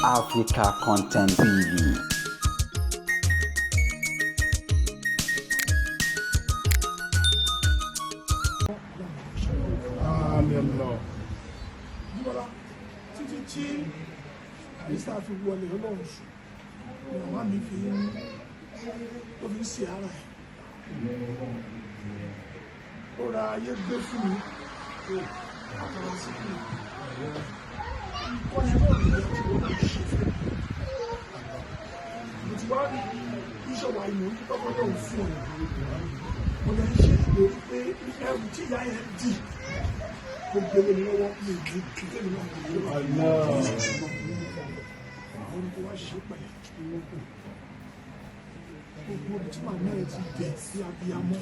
Africa Content TV. Àmín Allah. Jíbọ́lá, títí tí àyíṣà fi wọlé Ọlọ́run sùn ni màmá mi fi ń ó fi ń ṣe ara ẹ̀. Ó ra ayé gbé fún mi àtàrà sí mi. Nǹkan yẹn náà lè yẹ kí wọ́n náà ṣe fún mi. Mo ti wá rí ìṣòwò àìmọ̀ ní tọ́kọ́ náà fún ẹ. Mo lè ṣe ìlérí pé ẹrù tí ìyá yẹn dì kó gbélé mi lọ́wọ́, mi ì ní kí tèmi náà kò lè àwọn ní kó wá ṣe pẹ̀lẹ́. Gbogbo ibi tí màmá ẹ ti dẹ̀ sí abiyamọ,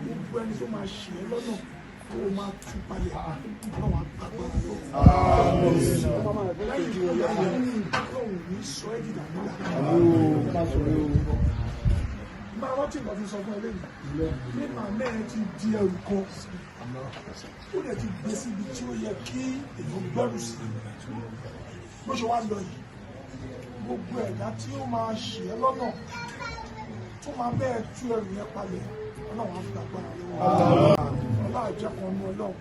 gbogbo ẹni tó máa ṣe é lọ́nà tó o máa tú palẹ̀, àwọn àgbàgbà lọ. Lẹ́yìn ikú ìyá yẹn, Ọlọ́run ò ní sọ ẹ́ dìdàkudà. Máa rántí nǹkan tí ń sọ fún ẹ lẹ́yìn ní màmá ẹ ti di ẹrù kan, ó dẹ̀ ti gbé síbi tí ó yẹ kí èèyàn gbẹ́rù sí. Bó ṣe wá lọ yìí, gbogbo ẹ̀dá tí ó máa ṣe é lọ́nà tó máa bẹ́ẹ̀ tú ẹrù yẹn palẹ̀, Ọlọ́run á fi agbára lọ́wọ́. Ọlọ́run àjẹkùn ọmọ Ọlọ́run.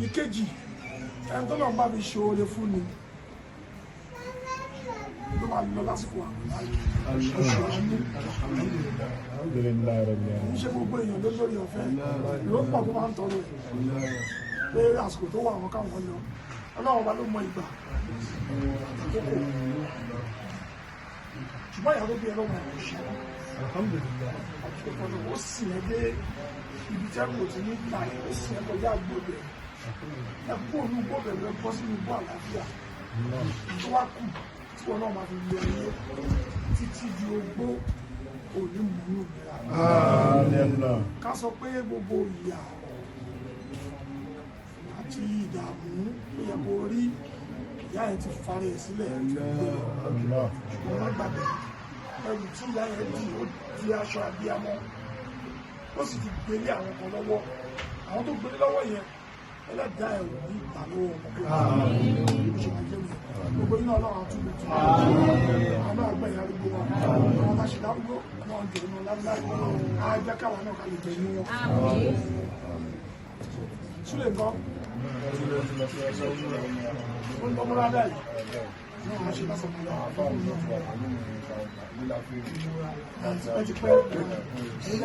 Ìkejì, ẹni tó lọ́n bá fi ṣe oore fún ni ló máa lọ lásìkò àwọn oṣù àánú. Alhamdulillah Rabbil Kì í alamin. ṣe gbogbo èèyàn ló lórí ọ̀fẹ́. Ìró pọ̀ tó máa ń tọrọ ẹ̀ pé àsìkò tó wà wọn káwọn lọ. Ọlọ́run ọba ló mọ ìgbà àkókò, ṣùgbọ́n ìyá tó bí ẹ lọ́wọ́ ẹ̀ ṣe. Alhamdulillah. Ọ̀nà ó sì ẹ́ dé ibi tí ẹ̀kọ́ ti ní ta ẹ̀, ó sì ẹ́ kọjá gbòdè ẹ̀ kú òun gbòdè rẹ bọ́ sínú igbó àlàáfíà tó wá kù tí wọn náà máa fi lo ayé títí di ogbó òní mú ìnira. Àmín Allah. Ká sọ pé gbogbo ìyà àti ìdààmú tó yẹ kó rí, ìyá yẹn ti fara ẹ̀ sílẹ̀, ó ti gbé lọ. Allah. Ṣùgbọ́n má gbàgbé, ẹrù tí ìyá yẹn dì, ó di aṣọ abiyamọ, ó sì ti gbélé àwọn kan lọ́wọ́. Àwọn tó gbélé lọ́wọ́ yẹn, ẹlẹ́dàá ẹ̀ ò ní ìgbà lọ́wọ́ ọmọ pé ó ṣe máa jẹ́ nìyẹn. Gbogbo iná Ọlọ́run àtúntò tún àwọn náà gbẹ̀yìn arúgbó wa, àwọn tá a ṣe lárúgbó náà jẹ inú láíláí, á jẹ́ káwa náà ká lè jẹ inú wọn. Súlẹ̀ nǹkan ó ń lọ́mọ́lá dá yìí náà wọ́n ṣe lásán mọ́ lọ́wọ́ ẹ ti pẹ́ ẹ ti pẹ́.